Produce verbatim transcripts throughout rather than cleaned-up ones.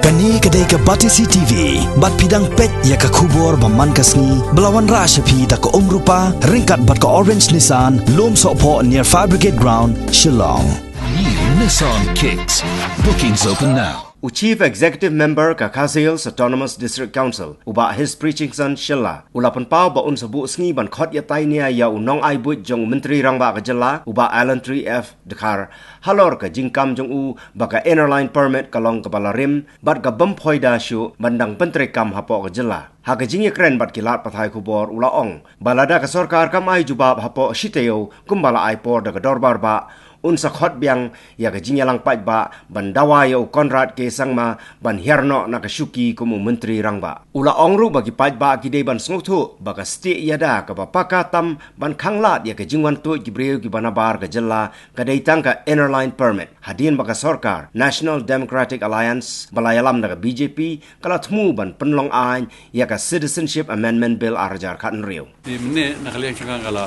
Kane ka dei ka Batesi T V, bad phi dang peit ïa ka khubor ba man ka sngi, ba la wanrah sha phi da ka Umrupa, ryngkat bad ka Orange Nissan, Lumsohphoh near Fire Brigade Ground, Shillong. New Nissan Kicks. Bookings open now. U Chief Executive Member ka Khasi Hills Autonomous District Council, u Bah Hispri Chingson Shylla, u la pynpaw ba un sa buh sngi ban khot ïatai nia ïa u nongai buit jong u Myntri Rangbah ka jylla, u Bah Alan Tri F Dkhar, halor ka jingkam jong u ba ka Inner Line Permit ka long kaba la rim, bad ka bym poi da shuh ban dang pyntreikam hapoh ka jylla. Ha ka jingïakren bad ki lad pathai khubor u la ong ba lada ka sorkar kam ai jubab hapoh shi taïew kumba la ai por da ka dorbar bah, un sa khot biang ïa ka jingïalang paidbah ban dawa ïa u Conrad K Sangma ban hiar noh na ka shuki kum u Myntri Rangbah. U la ong ruh ba ki paidbah ki dei ban sngewthuh ba ka stieh ïada kaba paka tam ban khanglad ïa ka jingwan tuid ki briew kiba nabar ka jylla ka dei tang ka Inner Line Permit, hadien ba ka sorkar National Democratic Alliance ba la ïalam da ka B J P ka la thmu ban pynlong aiñ ïa ka Citizenship Amendment Bill ar hajar khathynriew. Te mynne na ka liang jong nga nga la,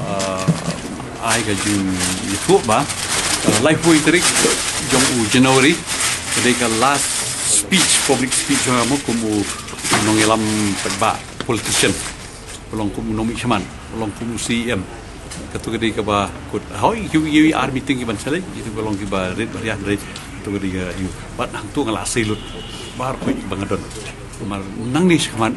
ah, ai ka jingïathuh ba ka laiphew tarik jong u January ka dei ka last speech, public speech jong nga mo kum u nongïalam paidbah, politician. Ka long kum u nongmihkhmat, ka long kum u C E M. Kato ka dei kaba kut. Hoi, kiwei kiwei ar meeting kiban sa leit, ito ka long kiba rit ba riat rit. Kato ka dei ka ïu. Bad hangto nga la sei lut. Baroh kiba nga don. Namar nangne shakhmat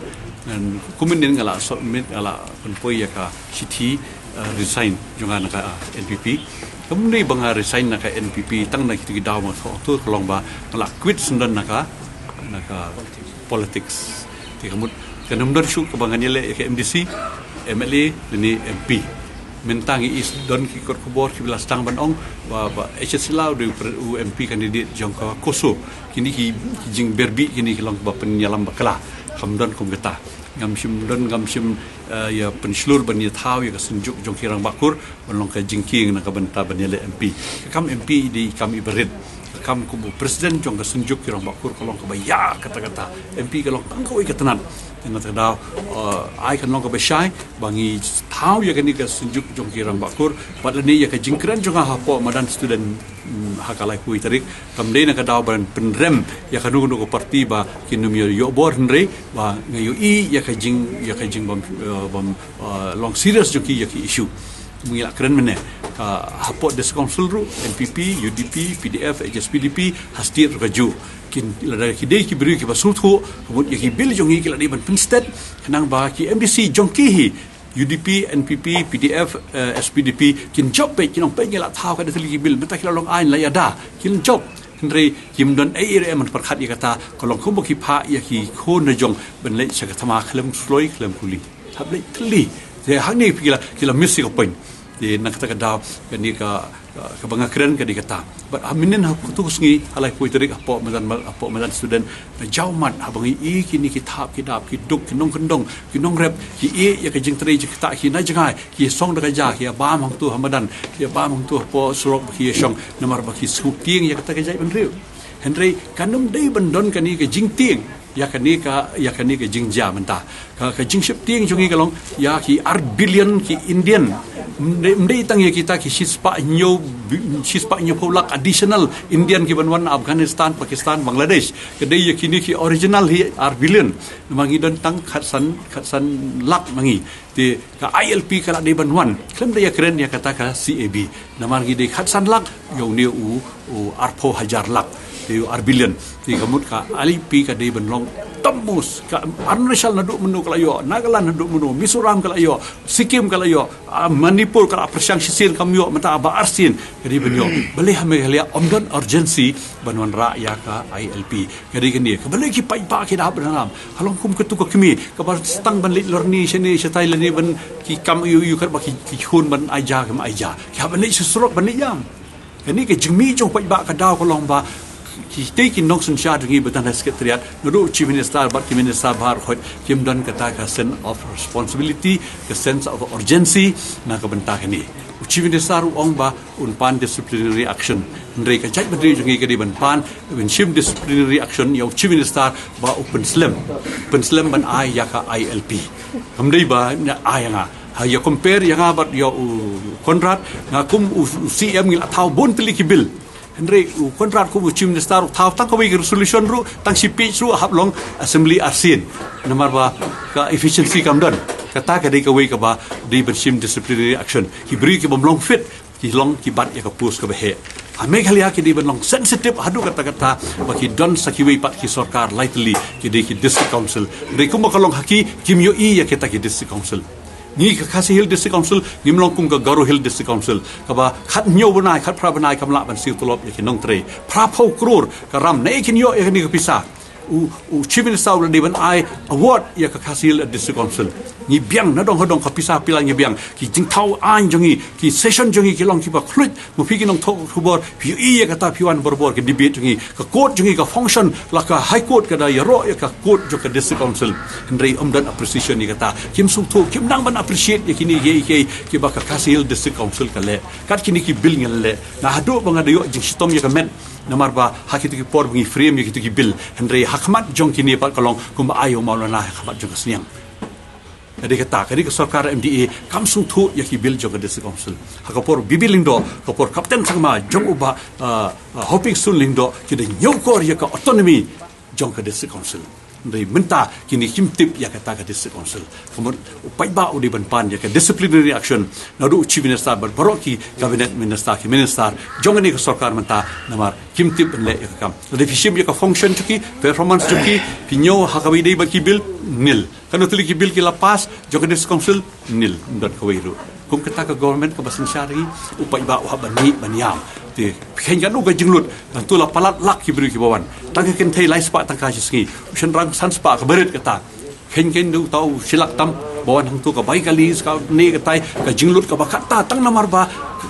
ngan, kum mynnin nga la submit, nga la pynpoi ïa ka shithi, eh, resign jong nga na ka, eh, N P P. Kumne ba nga resign na ka N P P tang na kito ki daw ma, to ka long ba nga la quit syndon na ka, na ka politics. Te ka mut kan ym don shuh kaba ngan ïaleh ïa ka M D C, M L A lane M P. Mynta ngi ïohi don ki kot khubor kiba la sdang ban ong ba, ba H S Shylla u dei u pre-, u M P candidate jong ka COSO. Kine ki, ki jingberbih kine ki long ba pynïalam bakla. Kam don kum kata. Ngam shym don, ngam shym, eh, ïa pynshlur ban ïa thaw ïa ka synjuk jong ki rangbah kur ban long ka jingkieng na ka bynta ban ïaleh M P. Ka kam M P i dei i kam iba rit. Ka kam kum u president jong ka synjuk ki rangbah kur ka long kaba ïar katta katta. M P ka long tang kawei ka tnat. Te na kata ka daw, eh, ai kan long kaba shai ba ngi thaw ïa kane ka synjuk jong ki rangbah kur bad lane ïa ka jingkren jong nga hapoh madan student, mm, ha ka laiphew tarik. Kam dei na ka daw ban pynrem ïa kano kano ka parti ba kin ym ïoh bor, hynrei ba nga ïohi ïa ka jing, ïa ka jing bam, eh, bam, eh, long serious jong ki ïa ki issue. Ngi la kren mynne, ka hapoh District Council ruh, N P P, U D P, P D F, H S P D P, ha state ruh kajuh. Kin lada ki dei ki briew kiba sngewthuh, ka mut ïa ki bill jong ngi ki la dei ban pynsted, khnang ba ki M D C jong ki hi, U D P, N P P, P D F, eh, S P D P, kin jop beit, kin ong beit ngi la thaw ka dei tylli ki bill, mynta ki la long aiñ la ïada, kin jop. Hynrei kim don ei ei ruh em ban pyrkhat ïa kata, ka long kumba ki phah ïa ki khun na jong ban leit sha ka thma khlem sloi khlem kuli. Hap leit tylli. Te hangne ki la, ki la miss ïa ka point. Te na kata ka daw kane ka, ka, kaba nga kren ka dei kata. Bad ha mynnin ha kato ka sngi ha laiphew tarik hapoh madan, hapoh madan student, nga jaw mat haba ngi ïohi kine ki thap ki dap, ki duk, ki nongkyndong, ki nongrep, ki ïeh ïa ka jingtrei jingktah, ki na jngai, ki song da ka ja, ki ïa bam hangto ha madan, ki ïa bam hangto hapoh surok ba ki ïa shong, namar ba ki sngewtieng ïa kata ka jaitbynriew. Hynrei kan ym dei ban don kane ka jingtieng ïa kane ka, ïa kane ka jingjia mynta. Ka, ka jingsheptieng jong ngi ka long ïa ki ar billion ki Indian. Ym dei, ym dei tang ïa kita ki shispah hynñiew, shispah hynñiewphew lak additional Indian kiban wan na Afghanistan, Pakistan, Bangladesh. Ka dei ïa kine ki original hi ar billion. Namar ngi don tang khatsan, khatsan lak ma ngi. Te ka I L P ka la dei ban wan. Khlem da ïa kren ïa kata ka C A B. Namar ngi dei khatsan lak, ïa une u, u arphew hajar lak. Te u ar billion. Te ka mut ka I L P ka dei ban long topmost. Ka Arunachal naduh mynno ka la ïoh, Nagaland naduh mynno, Mizoram ka la ïoh, Sikkim ka la ïoh, ah, Manipur ka la pyrshang shisien kam ïoh, mynta ba arsien ka dei ban ïoh. Balei ha Meghalaya ym don urgency ban wanrah ïa ka I L P. Ka dei kane, kaba lei ki paidbah ki da hap ban ïalam. Halong kum katu ka kmie, kaba sdang ban leit lorni shane shatai lane ban ki kam ïu ïu kat ba ki, ki khun ban aja, kam aja. Ki hap ban leit sha surok ban leit ïam. Kane ka jingmih jong paidbah ka daw ka long ba kitei ki nongsynshar jong ngi ba don ha Secretariat, naduh u Chief Minister bad ki minister baroh kim don kata ka sense of responsibility, ka sense of urgency na ka bynta kane. U Chief Minister u ong ba un pan disciplinary action. Hynrei ka jaitbynriew jong ngi ka dei ban pan, ban shim disciplinary action ïa u Chief Minister ba u pynslem. Pynslem ban ai ïa ka I L P. Kam dei ba na ai ïa nga. Ha ïa compare ïa nga bad ïa u Conrad, nga kum u, u C M ngi la thaw bun tylli ki bill. Hynrei u Conrad kum u Chief Minister u thaw tang kawei ka resolution ruh, tang shi page ruh hap long assembly arsien. Namar ba ka efficiency kam don. Kata ka dei kawei kaba dei ban shim disciplinary action. Ki briew ki bym long fit, ki long ki bat ïa ka post kaba heh. Ha Meghalaya ki dei ban long sensitive haduh katta katta ba ki don sa kiwei pat ki sorkar lai tylli, ki dei ki district council. Hynrei kumba ka long ha ki, kim ïohi ïa kita ki district council. Ngi ka Khasi Hills District Council ngim long kum ka Garo Hills District Council kaba khathynñiew bnai, khatphra bnai kam lah ban siew tulop ïa ki nongtrei. Phraphew klur ka ram, naei kin ïoh ïa kane ka pisa? U, u Chief Minister u la dei ban ai award ïa ka Khasi Hills District Council. Ngi biang nadong hadong, ka pisa pila ngi biang. Ki jingthaw aiñ jong ngi, ki session jong ngi ki long kiba khluit. Ma phi ki nongthoh khubor, phi ïohi ïa kata, phi wan barabor ka debate jong ngi. Ka court jong ngi ka function, la ka High Court ka da ïaroh ïa ka court jong ka District Council. Hynrei ym don appreciation ïa kata. Kim sngewthuh, kim nang ban appreciate ïa kine kiei kiei kiba ka Khasi Hills District Council ka leh. Kat kine ki bill ngi la leh, nga haduh ba nga da ïoh jingshitom ïa ka met. Namar ba ha kito ki por ba ngi frame ïa kito ki bill, hynrei ha khmat jong kine pat ka long kumba ai u Maulana ha khmat jong ka sniang. Ka dei kata, ka dei ka sorkar M D A kam sngewthuh ïa ki bill jong ka District Council. Ha ka por B B Lyngdoh, ka por Captain Sangma, jong u Bah, ah, ah, Hoping Sun Lyngdoh, ki da ñiewkor ïa ka autonomy jong ka District Council. Hynrei mynta kine kim tip ïa kata ka District Council. Ka mut u paidbah u dei ban pan ïa ka disciplinary action naduh u Chief Minister bad baroh ki Cabinet Minister, ki Minister jong kane ka sorkar mynta, namar kim tip ban leh ïa ka kam. Lada phi shim ïa ka function jong ki, performance jong ki, phi ñiew ha kaba ïadei bad ki bill, nil. Katno tylli ki bill ki la pass jong ka District Council? Nil, ym don kawei ruh. Kum kata ka government kaba synshar ngi, u paidbah u hap ban mih ban ïam. Te phi kheiñ katno ka jinglut, hangto la palat lak ki briew kiba wan. Tang ka kynthei lai spah tyngka shi sngi, u shynrang san spah, kaba rit kata. Kheiñ kheiñ da uta u shi lak tam ba wan hangto, ka bai kali, ka ne katai, ka jinglut kaba kata tang namar ba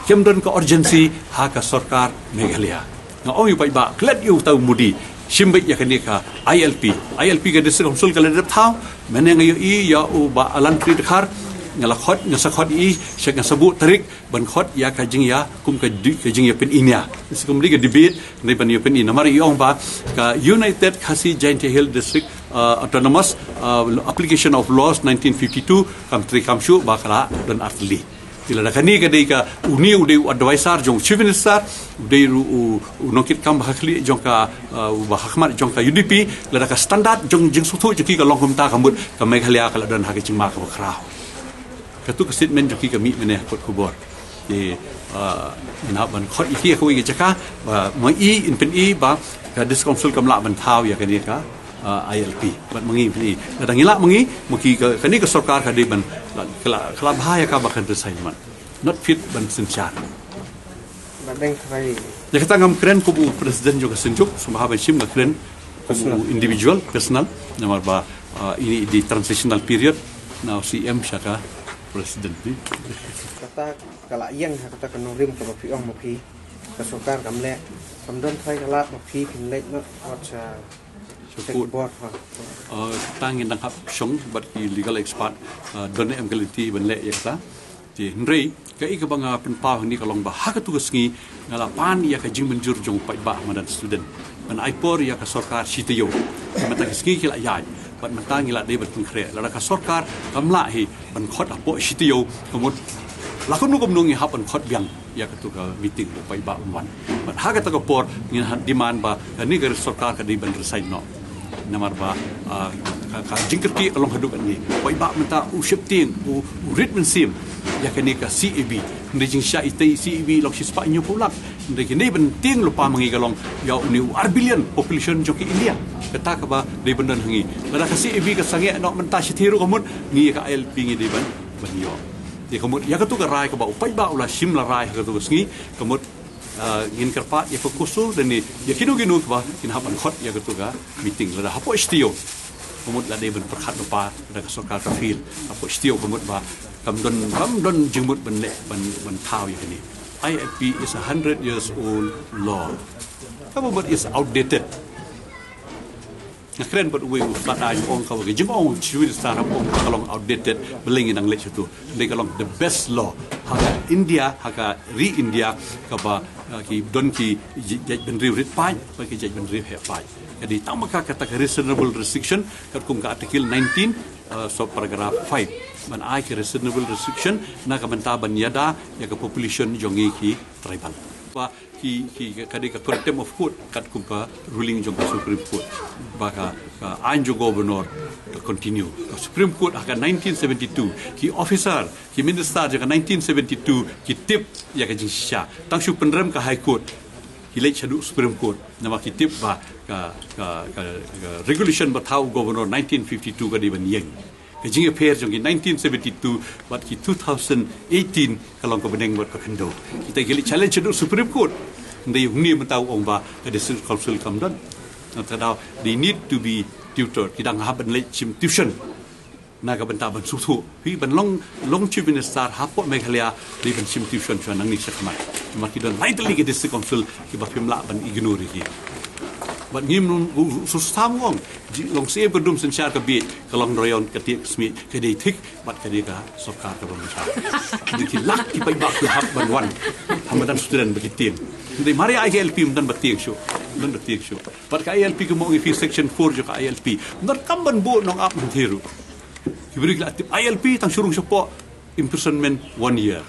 kim don ka urgency ha ka sorkar Meghalaya. Nga ong ïa u paidbah, klet ïa uta u Modi, shim beit ïa kane ka I L P. I L P ka District Council ka la dep thaw, mynne nga ïohi ïa u Bah Alan Tri Dkhar, nga la khot, nga sa khot ïa i, sha nga sa buh tarik ban khot ïa ka jingïa, kum ka di-, ka jingïa pyni nia. Sa kum dei ka debate, dei ban ïa pyni. Namar i ong ba ka United Khasi Jaintia Hills District, uh, Autonomous, uh, Application of Laws nineteen fifty-two, kam trei kam shuh ba ka la don artylli. Te lada kane ka dei ka, une u dei u advisor jong u Chief Minister, u dei u, u, u nongkitkam ba ha khlieh jong ka, uh, u ba ha khmat jong ka U D P, lada ka standard jong jingsngewthuh jong ki ka long kumta, ka mut ka Meghalaya ka la don ha ka jingma kaba khraw. Katu ka statement jong ki ka mih mynne ha kot khubor. Te, uh, ngin hap ban khot ïa ki ha kawei ka jaka, ba ma i in pyni ba ka District Council kam lah ban thaw ïa kane ka, uh, I L P. Bad ma ngi pyni. Lada ngi lah ma ngi, ma ki ka, kane ka sorkar ka dei ban, ka la, ka la bha ïa ka ba kan resign, man. Not fit ban synshar. Ba dang try. Ïa kata ngam kren kum u president jong ka Synjuk, sngewbha ban shim, nga kren kum u individual, personal, namar ba, uh, ini di transitional period, na u C M sha ka president ni. Kata ka la ïeng ha kata ka nongrim kaba phi ong ma phi, ka sorkar kam leh, kam don trai ka lad ma phi phin leit noh wat sha sha court. Court, ha. Uh, tang ngin dang hap shong bad ki legal expert, uh, don em ka lynti ban leh ïa kata. Te hynrei kaei kaba nga pynpaw hangne ka long ba ha katu ka sngi nga la pan ïa ka jingmynjur jong u paidbah madan student ban ai por ïa ka sorkar shi taïew. Te mynta ka sngi ki la ïaid bad mynta ngi la dei ban pynkhreh. Lada ka sorkar kam lah hi ban khot hapoh shi taïew, ka mut la kumno kumno ngi hap ban khot biang ïa katu ka meeting u paidbah un wan. Bad ha kata ka por ngin hap demand ba kane ka sorkar ka dei ban resign noh. Namar ba, ah, ka, ka jingkyrkieh ka long haduh katne. Paidbah mynta u sheptieng, u, u rit mynsiem ïa kane ka C A B. Hynrei jingshah itei C A B long shispah hynñiewphew lak. Hynrei kine ban tieng lypa ma ngi ka long ïa une u ar billion population jong ka India. Kata kaba dei ban don ha ngi. Lada ka C A B ka sangeh noh mynta shi taïew ruh, ka mut ngi ïa ka I L P ngi dei ban, ban ïoh. Te ka mut ïa katu ka rai kaba u paidbah u la shim la rai ha katu ka sngi, ka mut, ah, ngin kyrpad ïa ka CoSO lane ïa kino kino kaba kin hap ban khot ïa katu ka meeting. Lada hapoh shi taïew, ka mut la dei ban pyrkhat lypa, lada ka sorkar ka fail hapoh shi taïew, ka mut ba kam don, kam don jingmut ban leh, ban, ban thaw ïa kane. I L P is a hundred years old law. Kaba mut is outdated. Nga kren bad uwei u Ustad Aiñ, ong kaba ka jingong u Chief Minister, ong ka long outdated, balei ngi nang leit sha tu. Dei ka long the best law ha ka India, ha ka ri India, kaba, uh, ki don ki j-, jaitbynriew rit paid bad ki jaitbynriew heh paid. Ka dei tang ma ka kata ka reasonable restriction katkum ka Article nineteen, uh, sub paragraph five. Ban ai ka reasonable restriction na ka bynta ban ïada ïa ka population jong ngi ki tribal. Ba ki, ki, ka dei ka contempt of court, katkum ka ruling jong ka Supreme Court ba ka, ka aiñ jong governor ka continue. Ka Supreme Court ha ka nineteen seventy-two, ki officer, ki minister jong ka nineteen seventy-two ki tip ïa ka jingshisha. Tang shu pynrem ka High Court, ki leit shaduh Supreme Court, namar ki tip ba ka, ka, ka, ka regulation ba thaw u governor nineteen fifty-two ka dei ban ïeng. Ka jingïapher jong ki nineteen seventy-two bad ki two thousand eighteen ka long ka bneng bad ka khyndew. Kita ki leit challenge shaduh Supreme Court. Hynrei hangne mynta u ong ba ka District Council kam don. Nangta daw, they need to be tutored. Ki dang hap ban leit shim tuition na ka bynta ban sngewthuh. Phi ban long, long Chief Minister hapoh Meghalaya, dei ban shim tuition shuwa nangne shakhmat. Namar ki don lai tylli ki District Council kiba phim lah ban ignore ïa ki. Bad ngim, u, u, u Sostam u ong, ji, long shisha ba dum synshar ka bieit, ka long roi ka tieng ka smit, ka dei thik bad ka dei ka sorkar kaba mynshwa. Ki lak ki paidbah ki hap ban wan ha madan student ba ki tieng. Hynrei mar ïa ka I L P ym don ba tieng shuh, ym don ba tieng shuh. Bad ka I L P, kumba ong ïa phi, section four jong ka I L P, ym don kam ban buh nongap hangthie ruh. Ki briew ki la tip I L P tang shu rung shapoh imprisonment one year.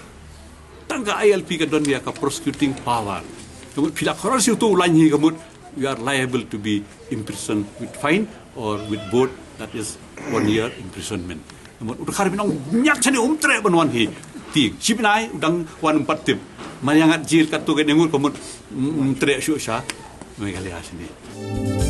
Tang ka I L P ka don ïa ka prosecuting power. Ka mut phi la khoror shuh uto u lain hi, ka mut you are liable to be imprisoned with fine or with board, that is one year imprisonment. Ka mut u dkhar, phin ong, ñiak shane, um treh ban wan hi. Tieng, shi bnai u dang wan, ym pat tip. Mar ïa ngat jail katto katne ngut, ka mut um, um treh shuh sha Meghalaya shane.